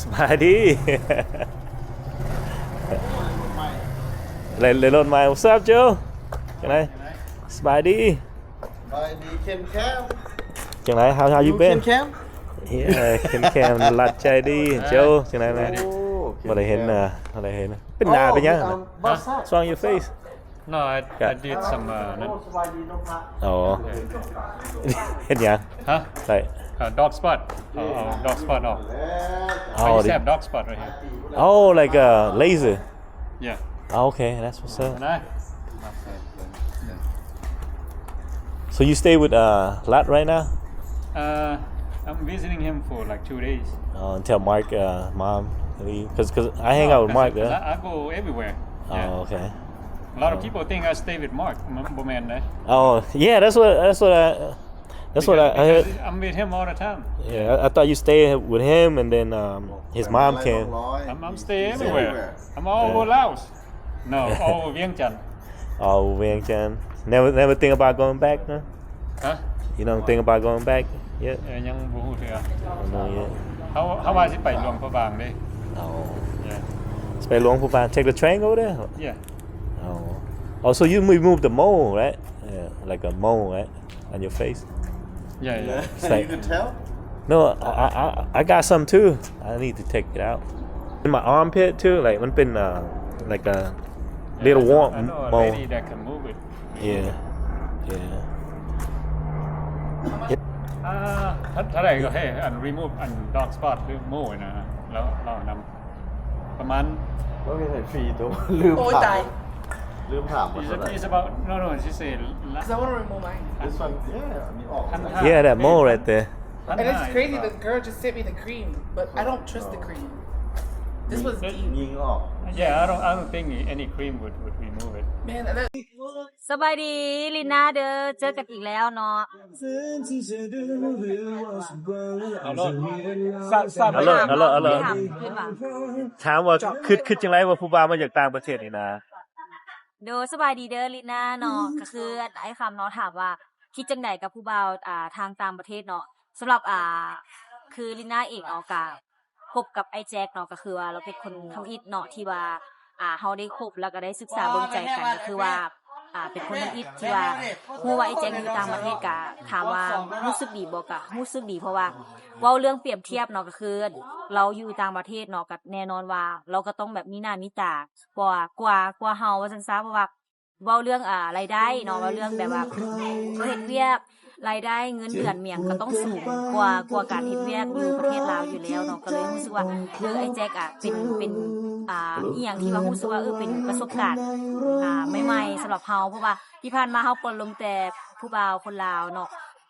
ສະບາຍດີ ເລີນ ເລີນລົດໃໝ່. What's up, Joe? ຈັ່ງໃດ? ສະບາຍດີ. ສະບາຍດີ ເຄນແຄມ. ຈັ່ງໃດ? How, how you been? ເຄນແຄມ. Yeah, ເຄນແຄມ ລັດໃຈດີ. Joe ຈັ່ງໃດແມ່? ໂອ້ ບໍ່ໄດ້ເຫັນ ເຄນແຄມ ເອີ ບໍ່ໄດ້ເຫັນ. ເປັນໜ້າເປັນຫຍັງ? What's wrong your face? No, I, I did some, uh, ນັ້ນ. ອໍ ເຮັດຫຍັງ? Huh? Like, uh, dark spot. ເອົາ ເອົາ dark spot ອອກ. ອໍ I used to have dark spot right here. Oh, like a laser. Yeah. Okay, that's what's up. ນະ. So you stay with, uh, Lat right now? Uh, I'm visiting him for, like, two days. Oh, until Mark, uh, mom leave? 'Cause, 'cause I hang out with Mark, yeah. I, I go everywhere. Oh, okay. A lot of people think I stay with Mark. ບໍ່ແມ່ນເດ້. Oh, yeah, that's what, that's what I, that's what I, I heard. Because I'm with him all the time. Yeah, I, I thought you stay with him and then, um, his mom came. I'm, I'm stay everywhere. I'm all over Laos. No, all over ວຽງຈັນ. All over ວຽງຈັນ. Never, never think about going back, huh? Huh? You don't think about going back yet? ເອີ ຍັງບໍ່ຮູ້ເທື່ອ. Don't know yet. ເຮົາ ເຮົາວ່າຊິໄປຫຼວງພະບາງເດ້. Oh. Yeah. ຊິໄປຫຼວງພະບາງ. Take the train over there? Yeah. Oh. Oh, so you mo-, remove the mole, right? Yeah, like a mole, right? On your face? Yeah, yeah. It's like, you can tell? No, I, I, I, I got some too. I need to take it out. In my armpit too, like, ມັນເປັນ uh, like a little warm mole. Yeah, I know, I know a lady that can move it. Yeah, yeah. ອ່າ ເທົ່າ ເທົ່າໃດກໍໃຫ້ອັນ remove ອັນ dark spot ຫຼື mole ນະ ແລ້ວ ແລ້ວນຳ ປະມານ ບໍ່ມີໃຫ້ຟຣີຕົວ ລືມ ໂອ້ຍ ຖາມ ຕາຍ ລືມຖາມວ່າເທົ່າໃດ. It's about, no, no, she said, 'cause I wanna remove mine. This one, yeah, ອັນນີ້ອອກ Yeah, that mole right there. And it's crazy, the girl just sent me the cream, but I don't trust the cream. This was deep. ຍິງອອກ. Yeah, I don't, I don't think any cream would, would remove it. Man, and that ສະບາຍດີ ລີນາເດີ ເຈີກັນອີກແລ້ວເນາະ. ເອົາໂລດ ເອົາໂລດ ເອົາໂລດ ຖາມວ່າ ຄິດ ຄິດຈັ່ງໃດວ່າຜູ້ບ່າວມາຈາກຕ່າງປະເທດນີ້ນະ? ໂດຍ ສະບາຍດີເດີ ລີນາເນາະ. ກໍຄືອ້າຍຄຳເນາະ ຖາມວ່າຄິດຈັ່ງໃດກັບຜູ້ບ່າວ ອ່າ ທາງຕ່າງປະເທດເນາະ. ສຳລັບ ອ່າ ຄືລີນາເອງເນາະ ກະ ຄົບກັບອ້າຍແຈັກເນາະ ກໍຄືວ່າລາວເປັນຄົນທຳອິດເນາະ ທີ່ວ່າ ອ່າ ເຮົາໄດ້ຄົບ ແລ້ວກໍໄດ້ສຶກສາເບິ່ງໃຈກັນ ກໍຄືວ່າ ອ່າ ເປັນຄົນທຳອິດທີ່ວ່າຮູ້ວ່າອ້າຍແຈັກຢູ່ຕ່າງປະເທດ. ກະຖາມວ່າຮູ້ສຶກດີບໍ່? ກະຮູ້ສຶກດີ ເພາະວ່າເວົ້າເລື່ອງປຽບທຽບເນາະ ກໍຄືລາວຢູ່ຕ່າງປະເທດເນາະ ກໍແນ່ນອນວ່າລາວກໍຕ້ອງແບບມີໜ້າມີຕາກວ່າ ກວ່າ ກວ່າເຮົາວ່າຊັ້ນຊະ. ເພາະວ່າ ເວົ້າເລື່ອງ ອ່າ ລາຍໄດ້ເນາະ ເວົ້າເລື່ອງແບບວ່າເຮົາເຮັດວຽກ ລາຍໄດ້ເງິນເດືອນຫຍັງກໍຕ້ອງສູງກວ່າ ກວ່າການເຮັດວຽກຢູ່ປະເທດລາວຢູ່ແລ້ວເນາະ. ກໍເລີຍຮູ້ສຶກວ່າ ເອີ ອ້າຍແຈັກອະເປັນ ເປັນ ອ່າ ອີ່ຫຍັງທີ່ວ່າຮູ້ສຶກວ່າ ເອີ ເປັນປະສົບການ ອ່າ ໃໝ່ໆ ສຳລັບເຮົາ ເພາະວ່າທີ່ຜ່ານມາເຮົາກໍລົມແຕ່ຜູ້ບ່າວຄົນລາວເນາະ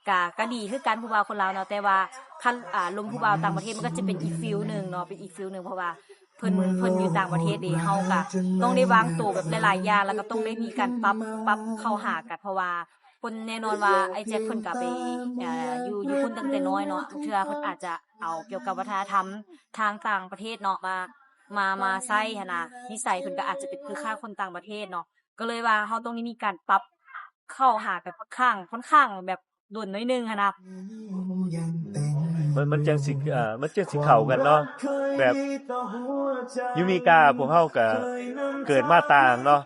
ກະ ກະດີຄືກັນ ຜູ້ບ່າວຄົນລາວເນາະ. ແຕ່ວ່າຄັນ ອ່າ ລົມຜູ້ບ່າວຕ່າງປະເທດ ມັນກໍຈະເປັນອີກຟີລໜຶ່ງເນາະ ເປັນອີກຟີລໜຶ່ງ ເພາະວ່າ ເພິ່ນ ເພິ່ນຢູ່ຕ່າງປະເທດເດ້ ເຮົາກະຕ້ອງໄດ້ວາງໂຕແບບຫຼາຍໆຢ່າງ ແລ້ວກໍຕ້ອງໄດ້ມີການປັບ ປັບເຂົ້າຫາກັນ ເພາະວ່າເພິ່ນ ແນ່ນອນວ່າອ້າຍແຈັກເພິ່ນກະໄປ ເອີ ຢູ່ ຢູ່ພຸ້ນຕັ້ງແຕ່ນ້ອຍເນາະ. ບາງເທື່ອເພິ່ນອາດຈະເອົາກ່ຽວກັບວັດທະນະທຳທາງຕ່າງປະເທດເນາະ ມາ ມາ ມາໃຊ້ຫັ້ນນະ ນິໄສເພິ່ນກະອາດຈະເປັນຄືຄ້າຍຄົນຕ່າງປະເທດເນາະ. ກໍເລີຍວ່າເຮົາຕ້ອງໄດ້ມີການປັບເຂົ້າຫາກັນຂ້ອນຂ້າງ ຂ້ອນຂ້າງແບບ ດົນໜ້ອຍໜຶ່ງຫັ້ນນະ. ມັນ ມັນຈັ່ງຊິ ເອີ ມັນຈັ່ງຊິເຂົ້າກັນເນາະ. ແບບຢູ່ເມກາ ພວກເຮົາກະເກີດມາຕ່າງເນາະ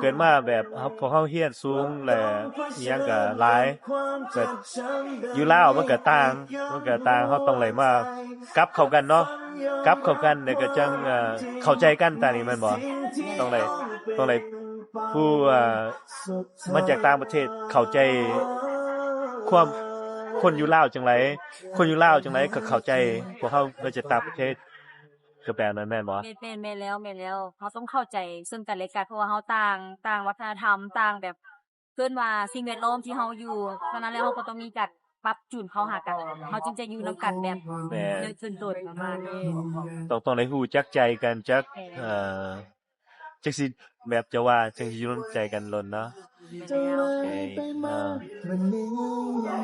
ເກີດມາແບບເຮົາ ພວກເຮົາຮຽນສູງ ແລະ ອີ່ຫຍັງກະຫຼາຍ ແບບຢູ່ລາວມັນກະຕ່າງ ມັນກະຕ່າງ ເຮົາຕ້ອງໄດ້ມາປັບເຂົ້າກັນເນາະ. ປັບເຂົ້າກັນແລ້ວກະຈັ່ງ ເອີ ເຂົ້າໃຈກັນ ຕານີ້ແມ່ນບໍ່? ຕ້ອງໄດ້ ຕ້ອງໄດ້ ຜູ້ ເອີ ມາຈາກຕ່າງປະເທດເຂົ້າໃຈຄວາມຄົນຢູ່ລາວຈັ່ງໃດ ຄົນຢູ່ລາວຈັ່ງໃດກໍເຂົ້າໃຈພວກເຮົາມາຈາກຕ່າງປະເທດ ກໍແບບນັ້ນແມ່ນບໍ່? ແມ່ນ ແມ່ນ ແມ່ນແລ້ວ ແມ່ນແລ້ວ ເຮົາຕ້ອງເຂົ້າໃຈເຊິ່ງກັນແລະກັນ ເພາະວ່າເຮົາຕ່າງ ຕ່າງວັດທະນະທຳ ຕ່າງແບບ ເອີ້ນວ່າສິ່ງແວດລ້ອມທີ່ເຮົາຢູ່ ສະນັ້ນແລ້ວເຮົາກໍຕ້ອງມີການປັບຈູນເຂົ້າຫາກັນ ເຮົາຈຶ່ງຈະຢູ່ນຳກັນແບບ ແມ່ນ ເລີດເລີດປະມານນີ້. ຕ້ອງ ຕ້ອງໄດ້ຮູ້ຈັກໃຈກັນ ຈັກ ແມ່ນ ເອີ ຈັກຊິແບບຈະວ່າຈັ່ງຊິຢູ່ນຳໃຈກັນດົນເນາະ. ແມ່ນແລ້ວ ໂອເຄ ເອີ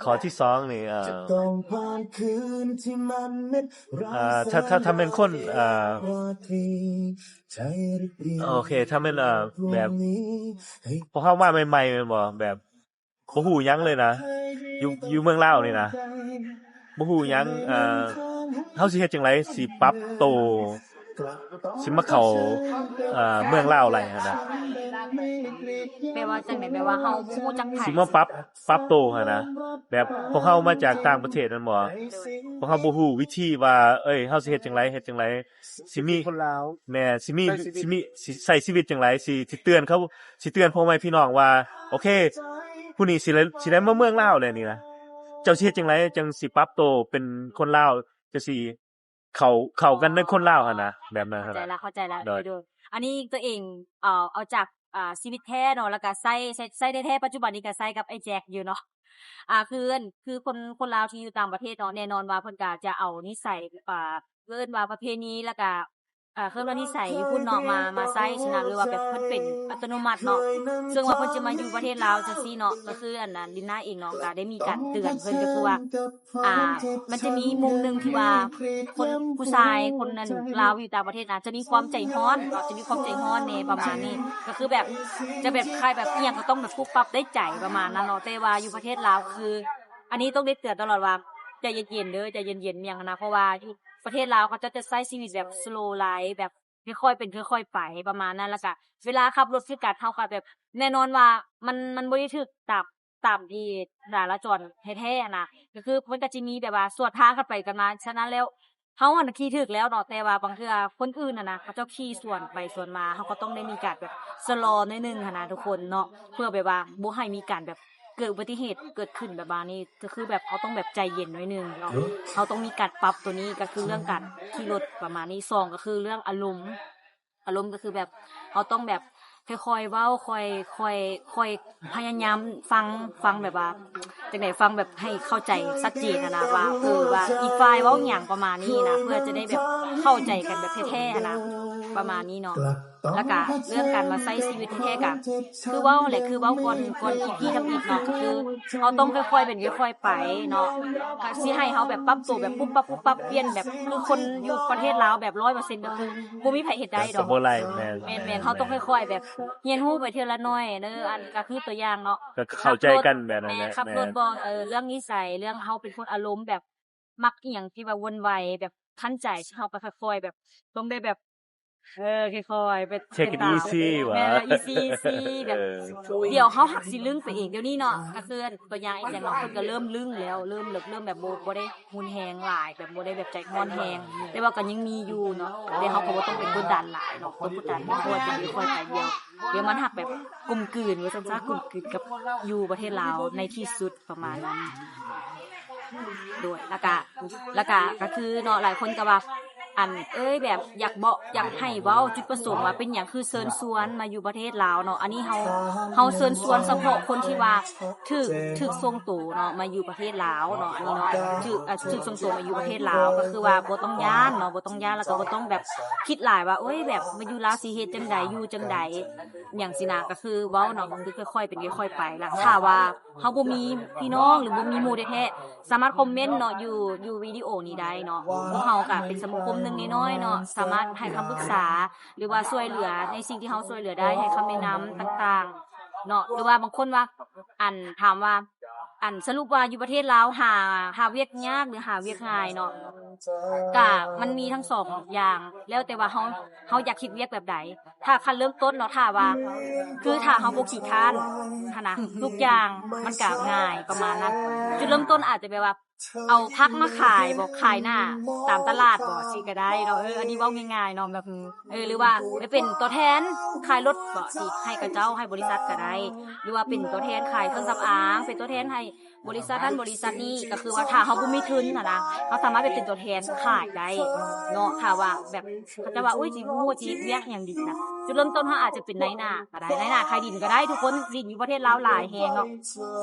ຂໍ້ທີສອງນີ້ ເອີ ເອີ ຖ້າ ຖ້າ ຖ້າແມ່ນຄົນ ເອີ ໂອເຄ ຖ້າແມ່ນ ເອີ ແບບ ພວກເຮົາມາໃໝ່ໆ ແມ່ນບໍ່? ແບບ ບໍ່ຮູ້ຫຍັງເລີຍນະ ຢູ່ ຢູ່ເມືອງລາວນີ້ນະ ບໍ່ຮູ້ຫຍັງ ເອີ ເຮົາຊິເຮັດຈັ່ງໃດ ຊິປັບໂຕ ຊິມາເຂົ້າ ເອີ ເມືອງລາວໄດ້ຫັ້ນນະ. ແປວ່າຈັ່ງໃດ? ແປວ່າເຮົາບໍ່ຮູ້ຈັກໃຜ ຊິມາປັບ ປັບໂຕຫັ້ນນະ. ແບບພວກເຮົາມາຈາກຕ່າງປະເທດແມ່ນບໍ່? ພວກເຮົາບໍ່ຮູ້ວິທີວ່າ ເອີຍ ເຮົາຊິເຮັດຈັ່ງໃດ ເຮັດຈັ່ງໃດ ຊິມີ ຄົນລາວ ແມ່ນ ຊິມີ ຊິມີ ຊິໃຊ້ຊີວິດຈັ່ງໃດ ຊິ ຊິເຕືອນເຂົາ ຊິເຕືອນພໍ່ແມ່ພີ່ນ້ອງວ່າ ໂອເຄ ຜູ້ນີ້ຊິໄດ້ ຊິໄດ້ມາເມືອງລາວແລ້ວນີ້ນະ. ເຈົ້າຊິເຮັດຈັ່ງໃດ ຈັ່ງຊິປັບໂຕເປັນຄົນລາວ ຈັ່ງຊິເຂົ້າ ເຂົ້າກັນໃນຄົນລາວຫັ້ນນະ ແບບນັ້ນຫັ້ນນະ. ເຂົ້າໃຈລະ ເຂົ້າໃຈລະ ໂດຍ ໂດຍ ໂດຍ. ອັນນີ້ຕົວເອງ ເອີ ເອົາຈາກ ອ່າ ຊີວິດແທ້ເນາະ ແລ້ວກະໃຊ້ ໃຊ້ ໃຊ້ແທ້ໆ ປັດຈຸບັນນີ້ກະໃຊ້ກັບອ້າຍແຈັກຢູ່ເນາະ. ອ່າ ຄື ຄືຄົນ ຄົນລາວທີ່ຢູ່ຕ່າງປະເທດເນາະ ແນ່ນອນວ່າເພິ່ນກະຈະເອົານິໄສ ອ່າ ເອີ້ນວ່າປະເພນີ ແລ້ວກະ ເອີ ເອີ້ນວ່ານິໄສຢູ່ພຸ້ນເນາະ ມາ ມາໃຊ້ຊີ້ນະ ຫຼືວ່າແບບເພິ່ນເປັນອັດຕະໂນມັດເນາະ. ເຊິ່ງວ່າເພິ່ນຈະມາຢູ່ປະເທດລາວຈັ່ງຊີ້ເນາະ ກະຄືອັນນັ້ນ ລິນນາເອງເນາະ ກະໄດ້ມີການເຕືອນເພິ່ນ ກະຄືວ່າ ອ່າ ມັນຈະມີມຸມໜຶ່ງທີ່ວ່າຄົນ ຜູ້ຊາຍຄົນນັ້ນລາວຢູ່ຕ່າງປະເທດນະ ຈະມີຄວາມໃຈຮ້ອນເນາະ ຈະມີຄວາມໃຈຮ້ອນແດ່ປະມານນີ້ ກະຄືແບບ ຈະແບບຄ້າຍແບບອີ່ຫຍັງກະຕ້ອງແບບປຸບປັບໄດ້ໃຈປະມານນັ້ນເນາະ. ແຕ່ວ່າຢູ່ປະເທດລາວຄື ອັນນີ້ຕ້ອງໄດ້ເຕືອນຕະຫຼອດວ່າ ໃຈເຢັນໆ ເດີ ໃຈເຢັນໆ ອີ່ຫຍັງຫັ້ນນະ ເພາະວ່າຢູ່ປະເທດລາວເຂົາເຈົ້າຈະໃຊ້ຊີວິດແບບ slow life ແບບຄ່ອຍໆ ເປັນຄ່ອຍໆ ໄປປະມານນັ້ນ. ແລ້ວກະເວລາຂັບລົດຄືກັນ ເຮົາກະແບບ ແນ່ນອນວ່າມັນ ມັນບໍ່ໄດ້ຖືກຕາມ ຕາມທີ່ຈະລາຈອນແທ້ໆ ຫັ້ນນະ ກະຄືມັນກະຈະມີແບບວ່າສວນທາງກັນໄປກັນມາ. ສະນັ້ນແລ້ວ ເຮົາຫັ້ນນະຂີ່ຖືກແລ້ວເນາະ ແຕ່ວ່າບາງເທື່ອຄົນອື່ນຫັ້ນນະ ເຂົາເຈົ້າຂີ່ສວນໄປສວນມາ ເຮົາກະຕ້ອງໄດ້ມີການແບບຊະລໍໜ້ອຍໜຶ່ງຫັ້ນນະທຸກຄົນເນາະ ເພື່ອແບບວ່າບໍ່ໃຫ້ມີການແບບເກີດອຸບັດຕິເຫດເກີດຂຶ້ນປະມານນີ້. ກະຄືແບບເຮົາຕ້ອງແບບໃຈເຢັນໜ້ອຍໜຶ່ງເນາະ ເຮົາຕ້ອງມີການປັບໂຕນີ້ ກະຄືເລື່ອງການຂີ່ລົດປະມານນີ້. ສອງ ກະຄືເລື່ອງອາລົມ ອາລົມກະຄືແບບ ເຮົາຕ້ອງແບບຄ່ອຍໆ ເວົ້າ ຄ່ອຍໆ ຄ່ອຍ ຄ່ອຍພະຍາຍາມຟັງ ຟັງແບບວ່າຈັ່ງໃດ ຟັງແບບໃຫ້ເຂົ້າໃຈຊັດເຈນຫັ້ນນະ ວ່າ ເອີ ວ່າອີກຝ່າຍເວົ້າອີ່ຫຍັງປະມານນີ້ນະ ເພື່ອຈະໄດ້ແບບເຂົ້າໃຈກັນແບບແທ້ໆ ຫັ້ນນະ ປະມານນີ້ເນາະ. ແລ້ວກະເລື່ອງການມາໃຊ້ຊີວິດແທ້ໆ ກະຄືເວົ້າແຫຼະ ຄືເວົ້າກ່ອນ ກ່ອນອີພີທຳອິດເນາະ ກະຄືເຮົາຕ້ອງຄ່ອຍໆ ເປັນຄ່ອຍໆ ໄປເນາະ ກະຊິໃຫ້ເຮົາແບບປັບໂຕແບບປຸບປັບປຸບປັບປ່ຽນແບບຄືຄົນຢູ່ປະເທດລາວແບບຮ້ອຍເປີເຊັນ ກະຄື ບໍ່ມີໃຜເຮັດໄດ້ດອກ ກະບໍ່ໄດ້. ແມ່ນ ແມ່ນໆ ເຮົາຕ້ອງຄ່ອຍໆ ແບບຮຽນຮູ້ໄປເທື່ອລະໜ້ອຍເດີ ອັນກະຄືຕົວຢ່າງເນາະ ກະເຂົ້າໃຈກັນແບບນັ້ນແຫຼະ ຂັບລົດ ແມ່ນ ບໍ່ ເອີ ເລື່ອງນິໄສ ເລື່ອງເຮົາເປັນຄົນອາລົມແບບມັກອີ່ຫຍັງທີ່ວ່າວົນໄວ ແບບຄັນໃຈ ເຮົາກະຄ່ອຍໆ ແບບຕ້ອງໄດ້ແບບ ເອີ ຄ່ອຍໆ ແບບ take it easy ຫວາ ແມ່ນ easy easy ແບບ ເອີ ດຽວເຮົາຫາກຊິລຶ້ງໄປເອງ. ດຽວນີ້ເນາະ ກະຄືຕົວຢ່າງອີກຢ່າງເນາະ ເພິ່ນກະເລີ່ມລຶ້ງແລ້ວ ເລີ່ມ ເລີ່ມແບບບໍ່ ບໍ່ໄດ້ຮຸນແຮງຫຼາຍ ແບບບໍ່ໄດ້ແບບໃຈຮ້ອນແຮງ ແຕ່ວ່າກະຍັງມີຢູ່ເນາະ ແຕ່ເຮົາກະບໍ່ຕ້ອງໄປກົດດັນຫຼາຍເນາະ ບໍ່ກົດດັນ ຄ່ອຍໆ ເປັນຄ່ອຍໄປ ດຽວ ດຽວມັນຫາກແບບກົມກືນວ່າຊັ້ນຊະ ກົມກືນກັບຢູ່ປະເທດລາວໃນທີ່ສຸດປະມານນັ້ນ. ໂດຍ ແລ້ວກະ ແລ້ວກະ ກະຄືເນາະ ຫຼາຍຄົນກະວ່າ ອັນ ເອີຍ ແບບຢາກເບາະ ຢາກໃຫ້ເວົ້າຈຸດປະສົງວ່າເປັນຫຍັງຄືເຊີນຊວນມາຢູ່ປະເທດລາວເນາະ. ອັນນີ້ເຮົາ ເຮົາເຊີນຊວນສະເພາະຄົນທີ່ວ່າຖືກ ຖືກສົ່ງໂຕເນາະ ມາຢູ່ປະເທດລາວເນາະ ອັນນີ້ເນາະ ຖືກ ຖືກສົ່ງໂຕມາຢູ່ປະເທດລາວ ກະຄືວ່າບໍ່ຕ້ອງຢ້ານເນາະ ບໍ່ຕ້ອງຢ້ານ ແລ້ວກະບໍ່ຕ້ອງແບບຄິດຫຼາຍວ່າ ໂອ້ຍ ແບບມາຢູ່ລາວຊິເຮັດຈັ່ງໃດ ຢູ່ຈັ່ງໃດ ຫຍັງຊີ້ນະ ກະຄືເວົ້າເນາະ ກະຄືຄ່ອຍໆ ເປັນຄ່ອຍໆ ໄປ. ລະຖ້າວ່າເຮົາບໍ່ມີພີ່ນ້ອງ ຫຼື ບໍ່ມີໝູ່ແທ້ໆ ສາມາດຄອມເມັນເນາະ ຢູ່ ຢູ່ວິດີໂອນີ້ໄດ້ເນາະ. ພວກເຮົາກະເປັນສະມາຄົມໜຶ່ງນ້ອຍໆ ເນາະ ສາມາດໃຫ້ຄຳປຶກສາ ຫຼືວ່າຊ່ວຍເຫຼືອໃນສິ່ງທີ່ເຮົາຊ່ວຍເຫຼືອໄດ້ ໃຫ້ຄຳແນະນຳຕ່າງໆ ເນາະ ຫຼືວ່າບາງຄົນວ່າ ອັນ ຖາມວ່າ ອັນ ສະຫຼຸບວ່າຢູ່ປະເທດລາວຫາ ຫາວຽກຍາກ ຫຼື ຫາວຽກງ່າຍເນາະ ກະມັນມີທັງສອງຢ່າງ ແລ້ວແຕ່ວ່າເຮົາ ເຮົາຢາກເຮັດວຽກແບບໃດ. ຖ້າຂັ້ນເລີ່ມຕົ້ນເນາະ ຖ້າວ່າ ຄືຖ້າເຮົາບໍ່ຂີ້ຄ້ານຫັ້ນນະ ທຸກຢ່າງມັນກະງ່າຍປະມານນັ້ນ. ຈຸດເລີ່ມຕົ້ນອາດຈະແບບວ່າ ເອົາຜັກມາຂາຍບໍ ຂາຍໜ້າຕາມຕະຫຼາດບໍ ຊີ້ກະໄດ້ເນາະ. ເອີ ອັນນີ້ເວົ້າງ່າຍໆ ເນາະ ແບບ ເອີ ຫຼືວ່າໄປເປັນຕົວແທນຂາຍລົດບໍ ຊິໃຫ້ເຂົາເຈົ້າ ໃຫ້ບໍລິສັດກະໄດ້ ຫຼືວ່າເປັນຕົວແທນຂາຍເຄື່ອງສຳອາງ ເປັນຕົວແທນໃຫ້ບໍລິສັດນັ້ນບໍລິສັດນີ້ ກະຄືວ່າຖ້າເຮົາບໍ່ມີທຶນຫັ້ນນະ ເຮົາສາມາດໄປເປັນຕົວແທນຂາຍໄດ້ເນາະ. ຖ້າວ່າແບບ ເຂົາເຈົ້າວ່າ ໂອ້ຍ ຊິຮູ້ວ່າຊິເຮັດວຽກອີ່ຫຍັງດີນະ ຈຸດເລີ່ມຕົ້ນເຮົາອາດຈະເປັນນາຍໜ້າກະໄດ້ ນາຍໜ້າຂາຍດິນກະໄດ້ ທຸກຄົນ ດິນຢູ່ປະເທດລາວຫຼາຍແຮງເນາະ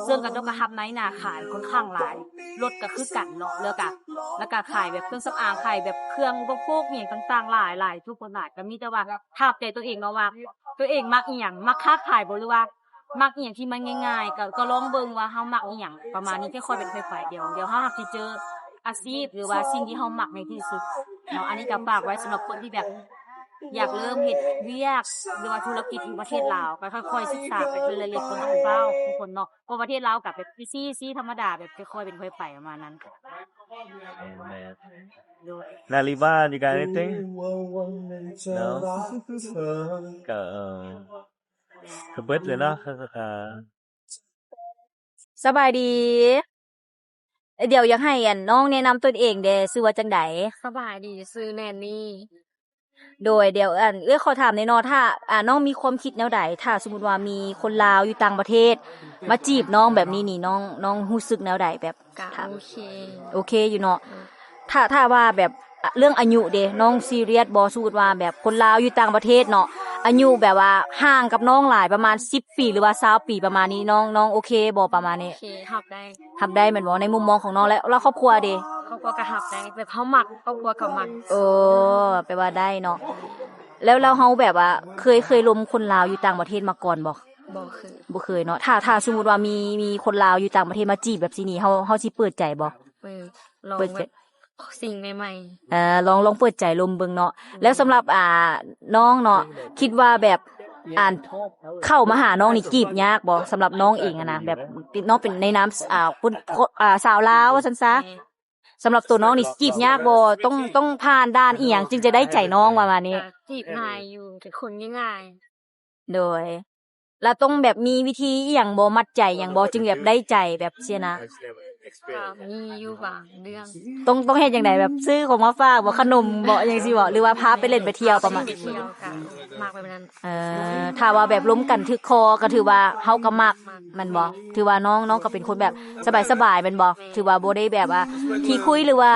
ເຊິ່ງເຂົາເຈົ້າກະຮັບນາຍໜ້າຂາຍຂ້ອນຂ້າງຫຼາຍ ລົດກະຄືກັນເນາະ ແລ້ວກະ ແລ້ວກະຂາຍແບບເຄື່ອງສຳອາງ ຂາຍແບບເຄື່ອງບໍລິໂພກອີ່ຫຍັງຕ່າງໆ ຫຼາຍໆ ທຸກຄົນຫຼາຍ ກະມີແຕ່ວ່າຖາມໃຈໂຕເອງເນາະວ່າ ໂຕເອງມັກອີ່ຫຍັງ ມັກຄ້າຂາຍບໍ ຫຼືວ່າມັກອີ່ຫຍັງທີ່ມັນງ່າຍໆ ກະ ກະລອງເບິ່ງວ່າເຮົາມັກອີ່ຫຍັງປະມານນີ້ ຄ່ອຍໆ ເປັນຄ່ອຍໄປ ດຽວ ດຽວເຮົາຫາກຊິເຈີອາຊີບ ຫຼືວ່າສິ່ງທີ່ເຮົາມັກໃນທີ່ສຸດເນາະ. ອັນນີ້ກະຝາກໄວ້ສຳລັບຄົນທີ່ແບບ ຢາກເລີ່ມເຮັດວຽກ ຫຼືວ່າທຸລະກິດຢູ່ປະເທດລາວ ກະຄ່ອຍໆ ສຶກສາໄປເທື່ອລະເລັກລະນ້ອຍ ທຸກຄົນເນາະ ເພາະປະເທດລາວກະແບບ easy easy ທຳມະດາ ແບບຄ່ອຍໆ ເປັນຄ່ອຍໄປປະມານນັ້ນ. ແມ່ນໆ ນາລິວານ you got anything? No? ກະ ເອີ ກະເບິດເລີຍເນາະ ເອີ ສະບາຍດີ. ດຽວຢາກໃຫ້ອັນນ້ອງແນະນຳຕົນເອງແດ່ ຊື່ວ່າຈັ່ງໃດ? ສະບາຍດີ ຊື່ແນນນີ. ໂດຍ ດຽວອັນ ເອື້ອຍຂໍຖາມແດ່ເນາະ ຖ້າ ອາ ນ້ອງມີຄວາມຄິດແນວໃດ ຖ້າສົມມຸດວ່າມີຄົນລາວຢູ່ຕ່າງປະເທດມາຈີບນ້ອງແບບນີ້ນີ້ ນ້ອງ ນ້ອງຮູ້ສຶກແນວໃດ ແບບ ກະ ໂອເຄ ໂອເຄຢູ່ເນາະ. ອືມ ຖ້າ ຖ້າວ່າແບບ ອະ ເລື່ອງອາຍຸເດ ນ້ອງຊີຣຽສບໍ່? ສົມມຸດວ່າແບບຄົນລາວຢູ່ຕ່າງປະເທດເນາະ ອາຍຸແບບວ່າຫ່າງກັບນ້ອງຫຼາຍ ປະມານສິບປີ ຫຼືວ່າຊາວປີປະມານນີ້ ນ້ອງ ນ້ອງໂອເຄບໍ່ ປະມານນີ້? ໂອເຄ ຮັບໄດ້ ຮັບໄດ້ແມ່ນບໍ່ ໃນມຸມມອງຂອງນ້ອງ? ແລ້ວ ແລ້ວຄອບຄົວເດ? ຄອບຄົວກໍຮັບໄດ້ ແບບເຮົາມັກ ຄອບຄົວກໍມັກ. ເອີ ແປວ່າໄດ້ເນາະ. ແລ້ວ ແລ້ວເຮົາແບບວ່າເຄີຍ ເຄີຍລົມຄົນລາວຢູ່ຕ່າງປະເທດມາກ່ອນບໍ່? ບໍ່ເຄີຍ ບໍ່ເຄີຍເນາະ. ຖ້າ ຖ້າສົມມຸດວ່າມີ ມີຄົນລາວຢູ່ຕ່າງປະເທດມາຈີບແບບຊີ້ນີ້ ເຮົາ ເຮົາຊິເປີດໃຈບໍ່? ເປີດ ລອງ ເປີດໃຈ ແບບສິ່ງໃໝ່ໆ. ເອີ ລອງ ລອງເປີດໃຈລົມເບິ່ງເນາະ. ອືມ ແລ້ວສຳລັບ ອ່າ ນ້ອງເນາະ ຄິດວ່າແບບ ອັນ ເຂົ້າມາຫານ້ອງນີ້ຈີບຍາກບໍ່? ສຳລັບນ້ອງເອງຫັ້ນນະ ແບບນ້ອງເປັນໃນນາມ ອ່າ ຄົນ ຄົນ ອ່າ ສາວລາວວ່າຊັ້ນຊະ. ແມ່ນ ສຳລັບຕົວນ້ອງນີ້ຈີບຍາກບໍ່? ຕ້ອງ ຕ້ອງຜ່ານດ່ານອີ່ຫຍັງຈຶ່ງຈະໄດ້ໃຈນ້ອງປະມານນີ້? ກະຈີບງ່າຍຢູ່ ເປັນຄົນງ່າຍໆ. ໂດຍ ແລ້ວຕ້ອງແບບມີວິທີອີ່ຫຍັງບໍ່? ມັດໃຈຫຍັງບໍ່? ຈຶ່ງແບບໄດ້ໃຈແບບຊີ້ນະ. ກະມີຢູ່ບາງເລື່ອງ. ຕ້ອງ ຕ້ອງເຮັດຈັ່ງໃດ? ແບບຊື້ຂອງມາຝາກບໍ່? ຂະໜົມບໍ່? ຫຍັງຊີ້ບໍ່? ຫຼືວ່າພາໄປຫຼິ້ນໄປທ່ຽວປະມານ? ໄປທ່ຽວກະມັກແບບນັ້ນ. ເອີ ຖ້າວ່າແບບລົມກັນຖືກຄໍກໍຖືວ່າເຮົາກໍມັກ ມັກ ແມ່ນບໍ່? ຖືວ່ານ້ອງ ນ້ອງກໍເປັນຄົນແບບສະບາຍໆແມ່ນບໍ່? ແມ່ນ ຖືວ່າບໍ່ໄດ້ແບບວ່າຂີ້ຄຸຍ ຫຼືວ່າ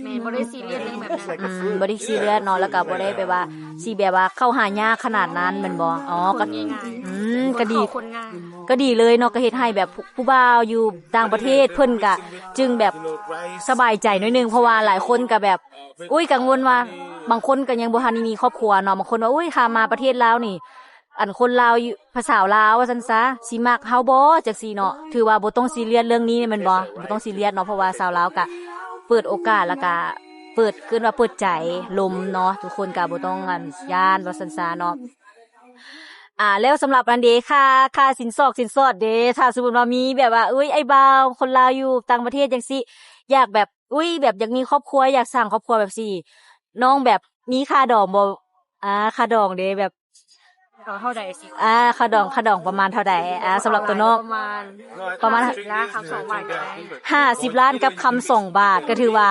ແມ່ນ ບໍ່ໄດ້ຊີຣຽສເລື່ອງແບບນັ້ນ. ອືມ ບໍ່ໄດ້ຊີຣຽສເນາະ ແລ້ວກໍບໍ່ໄດ້ແບບວ່າຊິແບບວ່າເຂົ້າຫາຍາກຂະໜາດນັ້ນແມ່ນບໍ່? ອໍ ກໍ ອືມ ກໍດີ ຄົນງ່າຍ ກໍດີເລີຍເນາະ. ກໍເຮັດໃຫ້ແບບຜູ້ ຜູ້ບ່າວຢູ່ຕ່າງປະເທດເພິ່ນກໍຈຶ່ງແບບສະບາຍໃຈໜ້ອຍໜຶ່ງ ເພາະວ່າຫຼາຍຄົນກໍແບບ ອຸ້ຍ ກັງວົນວ່າ ບາງຄົນກໍຍັງບໍ່ທັນໄດ້ມີຄອບຄົວເນາະ. ບາງຄົນວ່າ ອຸ້ຍ ຂ້າມມາປະເທດລາວນີ້ ອັນຄົນລາວຢູ່ ພາສາລາວວ່າຊັ້ນຊະ ຊິມັກເຮົາບໍ່ ຈັ່ງຊີ້ເນາະ. ຖືວ່າບໍ່ຕ້ອງຊີຣຽສເລື່ອງນີ້ແມ່ນບໍ່? ບໍ່ຕ້ອງຊີຣຽສເນາະ ເພາະວ່າສາວລາວກະເປີດໂອກາດ ແລ້ວກະເປີດ ເອີ້ນວ່າເປີດໃຈລົມເນາະ. ທຸກຄົນກະບໍ່ຕ້ອງ ອັນ ຢ້ານວ່າຊັ້ນຊະເນາະ. ອ່າ ແລ້ວສຳລັບອັນເດ ຄ່າ ຄ່າສິນສອດ ສິນສອດເດ ຖ້າສົມມຸດວ່າມີແບບວ່າ ອຸ້ຍ ອ້າຍບ່າວຄົນລາວຢູ່ຕ່າງປະເທດຈັ່ງຊີ້ ຢາກແບບ ອຸ້ຍ ແບບຢາກມີຄອບຄົວ ຢາກສ້າງຄອບຄົວແບບຊີ້ ນ້ອງແບບມີຄ່າດອງບໍ່? ອ່າ ຄ່າດອງເດ ແບບ ເທົ່າ ເທົ່າໃດ? ອ່າ ຄ່າດອງ ຄ່າດອງປະມານເທົ່າໃດ? ອ່າ ສຳລັບຕົວນ້ອງ ປະມານ ປະມານ ຫ້າສິບລ້ານກັບຄຳສອງບາດ ຫ້າສິບລ້ານກັບຄຳສອງບາດ ກໍຖືວ່າ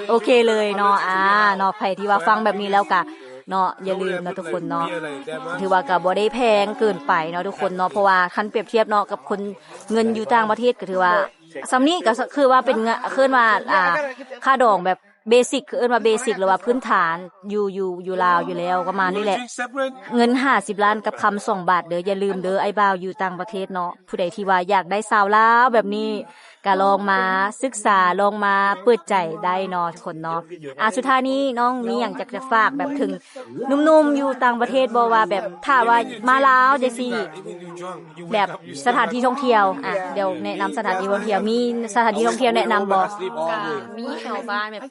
ໂອເຄ ໂອເຄເລີຍເນາະ. ອ່າ ເນາະ ໃຜທີ່ວ່າຟັງແບບນີ້ແລ້ວກະເນາະ ຢ່າລືມເນາະທຸກຄົນເນາະ ຖືວ່າກໍບໍ່ໄດ້ແພງເກີນໄປເນາະທຸກຄົນເນາະ. ເພາະວ່າຄັນປຽບທຽບເນາະ ກັບຄົນ ເງິນຢູ່ຕ່າງປະເທດ ກໍຖືວ່າ ສ່ຳນີ້ກໍຄືວ່າເປັນ ເອີ້ນວ່າ ອ່າ ຄ່າດອງແບບເບສິກ ເອີ້ນວ່າເບສິກ ຫຼືວ່າພື້ນຖານ ຢູ່ ຢູ່ ຢູ່ລາວຢູ່ແລ້ວ ປະມານນີ້ແຫຼະ. ເງິນຫ້າສິບລ້ານກັບຄຳສອງບາດເດີ ຢ່າລືມເດີ ອ້າຍບ່າວຢູ່ຕ່າງປະເທດເນາະ. ຜູ້ໃດທີ່ວ່າຢາກໄດ້ສາວລາວແບບນີ້ ກໍລອງມາສຶກສາ ລອງມາເປີດໃຈໄດ້ເນາະທຸກຄົນເນາະ. ອ່າ ສຸດທ້າຍນີ້ນ້ອງມີຫຍັງຢາກຈະຝາກແບບເຖິງໜຸ່ມໆຢູ່ຕ່າງປະເທດບໍ່ ວ່າແບບຖ້າວ່າມາລາວຈັ່ງຊີ້ ແບບສະຖານທີ່ທ່ອງທ່ຽວ ອ່ະ ດຽວແນະນຳສະຖານທີ່ທ່ອງທ່ຽວ ມີສະຖານທີ່ທ່ອງທ່ຽວແນະນຳບໍ່? ກໍມີແຖວບ້ານແບບ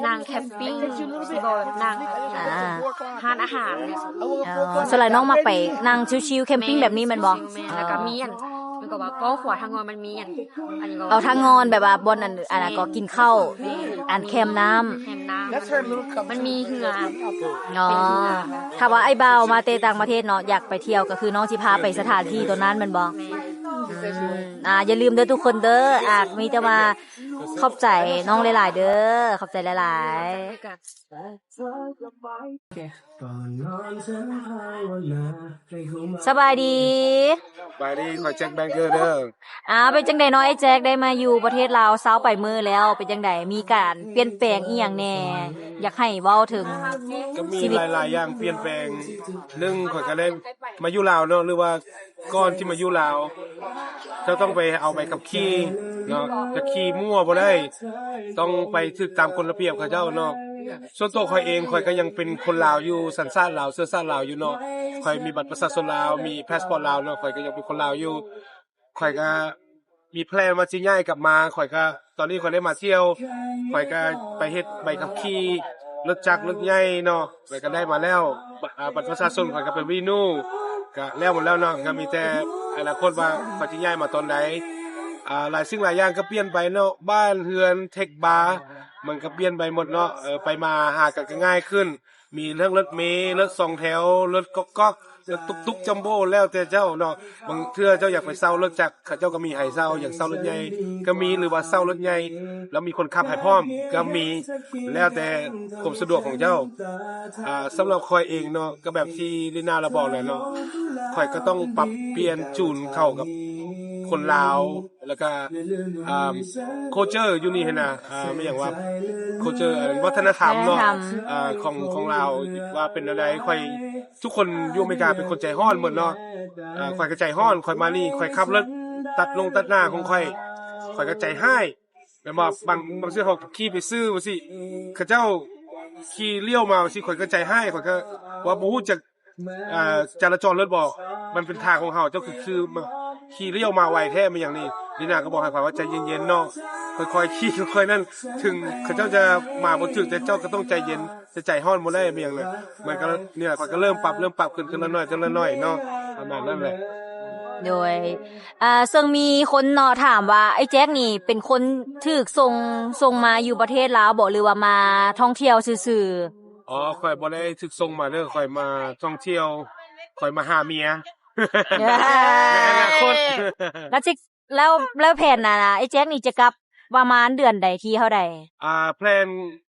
ນັ່ງແຄມປິງ ບໍ່ແບບນັ່ງ ອ່າ ຮ້ານອາຫານ. ອໍ ສ່ວນຫຼາຍນ້ອງມັກໄປນັ່ງຊິວໆແຄມປິງແບບນີ້ແມ່ນບໍ່? ແມ່ນ ແລ້ວກໍມີອັນ ມັນກໍວ່າກ້ອງຂວາທາງງອນມັນມີອັນ ອັນນີ້ກໍ ເອົາ ທາງງອນແບບວ່າບ່ອນອັນ ອັນນັ້ນກໍກິນເຂົ້າ ແມ່ນ ອັນແຄມນ້ຳ ແຄມນ້ຳ ມັນມີເຮືອ. ອໍ ຖ້າວ່າອ້າຍບ່າວມາແຕ່ຕ່າງປະເທດເນາະ ຢາກໄປທ່ຽວ ກໍຄືນ້ອງຊິພາໄປສະຖານທີ່ຕົວນັ້ນແມ່ນບໍ່? ແມ່ນ ອືມ ອ່າ ຢ່າລືມເດີທຸກຄົນເດີ. ອ່າ ມີແຕ່ວ່າຂອບໃຈນ້ອງຫຼາຍໆເດີ ຂອບໃຈຫຼາຍໆ. ສະບາຍດີ. ສະບາຍດີ ຂ້ອຍແຈັກແບັງເກີເດີ. ອ່າ ເປັນຈັ່ງໃດເນາະ ອ້າຍແຈັກ ໄດ້ມາຢູ່ປະເທດລາວຊາວປາຍມື້ແລ້ວ ເປັນຈັ່ງໃດ ມີການປ່ຽນແປງອີ່ຫຍັງແດ່ ຢາກໃຫ້ເວົ້າເຖິງ? ກໍມີຫຼາຍໆຢ່າງປ່ຽນແປງ. ໜຶ່ງ ຂ້ອຍກໍໄດ້ມາຢູ່ລາວເນາະ ຫຼືວ່າ ກ່ອນທີ່ມາຢູ່ລາວ ເຈົ້າຕ້ອງໄປເອົາໃບຂັບຂີ່ເນາະ ຈະຂີ່ມົ້ວບໍ່ໄດ້ ຕ້ອງໄປຖືກຕາມກົດລະບຽບເຂົາເຈົ້າເນາະ. ສ່ວນຕົວຂ້ອຍເອງ ຂ້ອຍກໍຍັງເປັນຄົນລາວຢູ່ ສັນຊາດລາວ ເຊື້ອຊາດລາວຢູ່ເນາະ ຂ້ອຍມີບັດປະຊາຊົນລາວ ມີພາສປອດລາວເນາະ ຂ້ອຍກໍຍັງເປັນຄົນລາວຢູ່. ຂ້ອຍກໍມີແພລນວ່າຊິຍ້າຍກັບມາ ຂ້ອຍກໍ ຕອນນີ້ຂ້ອຍໄດ້ມາທ່ຽວ ຂ້ອຍກໍໄປເຮັດໃບຂັບຂີ່ລົດຈັກລົດໃຫຍ່ເນາະ ຂ້ອຍກໍໄດ້ມາແລ້ວ ອາ ບັດປະຊາຊົນຂ້ອຍກໍເປັນວີນູ ກໍແລ້ວໝົດແລ້ວເນາະ ກໍມີແຕ່ອະນາຄົດວ່າຂ້ອຍຊິຍ້າຍມາຕອນໃດ. ອ່າ ຫຼາຍສິ່ງຫຼາຍຢ່າງກໍປ່ຽນໄປເນາະ, ບ້ານເຮືອນ ເທັກບາ ມັນກໍປ່ຽນໄປໝົດເນາະ. ເອີ ໄປມາຫາກັນກໍງ່າຍຂຶ້ນ, ມີເລື່ອງລົດເມ, ລົດສອງແຖວ, ລົດກ໋ອກໆ, ລົດຕຸກໆ ຈັມໂບ້ ແລ້ວແຕ່ເຈົ້າເນາະ. ບາງເທື່ອເຈົ້າຢາກໄປເຊົ່າລົດຈັກ ເຂົາເຈົ້າກໍມີໃຫ້ເຊົ່າ, ຢາກເຊົ່າລົດໃຫຍ່ກໍມີ ຫຼືວ່າເຊົ່າລົດໃຫຍ່ແລ້ວມີຄົນຂັບໃຫ້ພ້ອມກໍມີ, ແລ້ວແຕ່ຄວາມສະດວກຂອງເຈົ້າ. ອ່າ ສຳລັບຂ້ອຍເອງເນາະ ກໍແບບທີ່ລີນາລາວບອກແຫຼະເນາະ, ຂ້ອຍກໍຕ້ອງປັບປ່ຽນຈູນເຂົ້າກັບຄົນລາວ ແລ້ວກໍ ອ່າ culture ຢູ່ນີ້ຫັ້ນນະ, ອ່າ ແມ່ນຫຍັງວ່າ culture ອັນ ວັດທະນະທຳເນາະ, ວັດທະນະທຳ ອ່າ ຂອງ ຂອງລາວວ່າເປັນແນວໃດ. ຂ້ອຍ ທຸກຄົນຢູ່ອາເມລິກາເປັນຄົນໃຈຮ້ອນໝົດເນາະ. ອ່າ ຂ້ອຍກໍໃຈຮ້ອນ, ຂ້ອຍມານີ້ ຂ້ອຍຂັບລົດຕັດລົງຕັດໜ້າຂອງຂ້ອຍ ຂ້ອຍກໍໃຈຮ້າຍ ແມ່ນບໍ່? ບາງ ບາງເທື່ອເຮົາຂີ່ໄປຊື້ວ່າຊີ້ ເຂົາເຈົ້າຂີ່ລ້ຽວມາວ່າຊີ້ ຂ້ອຍກໍໃຈຮ້າຍ, ຂ້ອຍກໍວ່າບໍ່ຮູ້ຈັກ ອ່າ ຈະລາຈອນລົດບໍ່? ມັນເປັນທາງຂອງເຮົາ, ເຈົ້າຄື ຄືມາຂີ່ລ້ຽວມາໄວແທ້ ແມ່ນຫຍັງນີ້? ລີນາກໍບອກໃຫ້ຂ້ອຍວ່າໃຈເຢັນໆເນາະ, ຄ່ອຍໆຂີ່ ຄ່ອຍໆນັ້ນ, ເຖິງເຂົາເຈົ້າຈະມາບໍ່ຖືກ ແຕ່ເຈົ້າກໍຕ້ອງໃຈເຢັນ, ຈະໃຈຮ້ອນບໍ່ໄດ້ ແມ່ນຫຍັງນະ. ມັນກໍ ນີ້ລະ ຂ້ອຍກໍເລີ່ມປັບ ເລີ່ມປັບຂຶ້ນເທື່ອລະໜ້ອຍ ເທື່ອລະໜ້ອຍເນາະ ປະມານນັ້ນແຫຼະ. ໂດຍ ອ່າ ເຊິ່ງມີຄົນເນາະຖາມວ່າ ອ້າຍແຈັກນີ້ເປັນຄົນຖືກສົ່ງ ສົ່ງມາຢູ່ປະເທດລາວບໍ່ ຫຼືວ່າມາທ່ອງທ່ຽວຊື່ໆ? ອໍ ຂ້ອຍບໍ່ໄດ້ຖືກສົ່ງມາເດີ, ຂ້ອຍມາທ່ອງທ່ຽວ, ຂ້ອຍມາຫາເມຍໃນອະນາຄົດ. ແລ້ວຊິ ແລ້ວ ແລ້ວແຜນນະ ອ້າຍແຈັກນີ້ຈະກັບປະມານເດືອນໃດ ທີເທົ່າໃດ? ອ່າ ແພລນ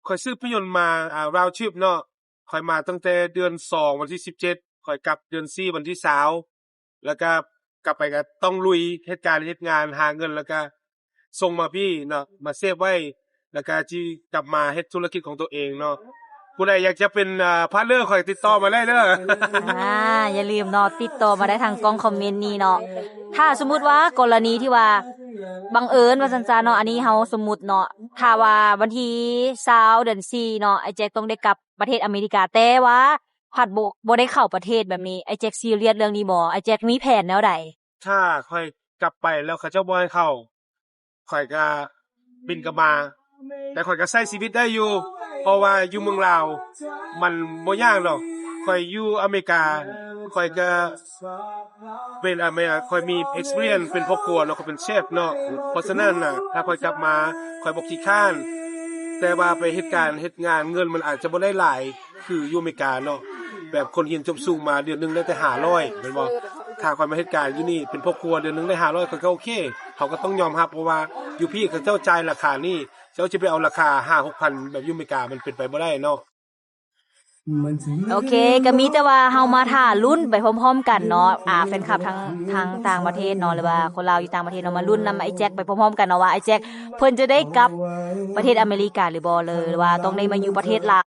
ຂ້ອຍຊື້ໄຟຍົນມາ ອ່າ round trip ເນາະ, ຂ້ອຍມາຕັ້ງແຕ່ເດືອນສອງ ວັນທີສິບເຈັດ, ຂ້ອຍກັບເດືອນສີ່ ວັນທີຊາວ, ແລ້ວກະກັບໄປກະຕ້ອງລຸຍເຮັດການເຮັດງານ ຫາເງິນ ແລ້ວກະສົ່ງມາພີ້ເນາະ ມາເຊບໄວ້, ແລ້ວກະຊິກັບມາເຮັດທຸລະກິດຂອງຕົວເອງເນາະ. ຜູ້ໃດຢາກຈະເປັນ ອ່າ ພາດເນີຂ້ອຍ ຕິດຕໍ່ມາໄດ້ເດີ. ອ່າ ຢ່າລືມເນາະ ຕິດຕໍ່ມາໄດ້ທາງກ່ອງຄອມເມັນນີ້ເນາະ. ຖ້າສົມມຸດວ່າກໍລະນີທີ່ວ່າບັງເອີນວ່າຊັ້ນຊະເນາະ, ອັນນີ້ເຮົາສົມມຸດເນາະ, ຖ້າວ່າວັນທີຊາວ ເດືອນສີ່ເນາະ ອ້າຍແຈັກຕ້ອງໄດ້ກັບປະເທດອາເມລິກາ ແຕ່ວ່າພັດບໍ່ ບໍ່ໄດ້ເຂົ້າປະເທດແບບນີ້ ອ້າຍແຈັກຊີຣຽສເລື່ອງນີ້ບໍ່? ອ້າຍແຈັກມີແຜນແນວໃດ? ຖ້າຂ້ອຍກັບໄປແລ້ວເຂົາເຈົ້າບໍ່ໃຫ້ເຂົ້າ ຂ້ອຍກະບິນກັບມາ, ແຕ່ຂ້ອຍກະໃຊ້ຊີວິດໄດ້ຢູ່ ເພາະວ່າຢູ່ເມືອງລາວມັນບໍ່ຍາກດອກ. ຂ້ອຍຢູ່ອາເມລິກາ ຂ້ອຍກະເປັນ ອາ ແມ່ນ ຂ້ອຍມີ experience ເປັນພໍ່ຄົວເນາະ, ຂ້ອຍເປັນເຊຟເນາະ. ເພາະສະນັ້ນນະ ຖ້າຂ້ອຍກັບມາ ຂ້ອຍບໍ່ຂີ້ຄ້ານ, ແຕ່ວ່າໄປເຮັດການເຮັດງານ ເງິນມັນອາດຈະບໍ່ໄດ້ຫຼາຍ ຄືຢູ່ອາເມລິກາເນາະ, ແບບຄົນຮຽນຈົບສູງມາເດືອນໜຶ່ງໄດ້ແຕ່ຫ້າຮ້ອຍ ແມ່ນບໍ່? ຖ້າຂ້ອຍມາເຮັດການຢູ່ນີ້ເປັນພໍ່ຄົວ ເດືອນໜຶ່ງໄດ້ຫ້າຮ້ອຍ ຂ້ອຍກໍໂອເຄ, ເຮົາກໍຕ້ອງຍອມຮັບ ເພາະວ່າຢູ່ພີ້ເຂົາເຈົ້າຈ່າຍລາຄານີ້, ເຈົ້າຈະໄປເອົາລາຄາຫ້າຫົກພັນ ແບບຢູ່ອາເມລິກາ ມັນເປັນໄປບໍ່ໄດ້ເນາະ. ໂອເຄ ກໍມີແຕ່ວ່າເຮົາມາຖ້າລຸ້ນໄປພ້ອມໆກັນເນາະ, ອ່າ ແຟນຄລັບທາງ ທາງຕ່າງປະເທດເນາະ ຫຼືວ່າຄົນລາວຢູ່ຕ່າງປະເທດເນາະ ມາລຸ້ນນຳອ້າຍແຈັກໄປພ້ອມໆກັນເນາະ ວ່າອ້າຍແຈັກເພິ່ນຈະໄດ້ກັບປະເທດອາເມລິກາຫຼືບໍ່ ຫຼືວ່າຕ້ອງໄດ້ມາຢູ່ປະເທດລາວ.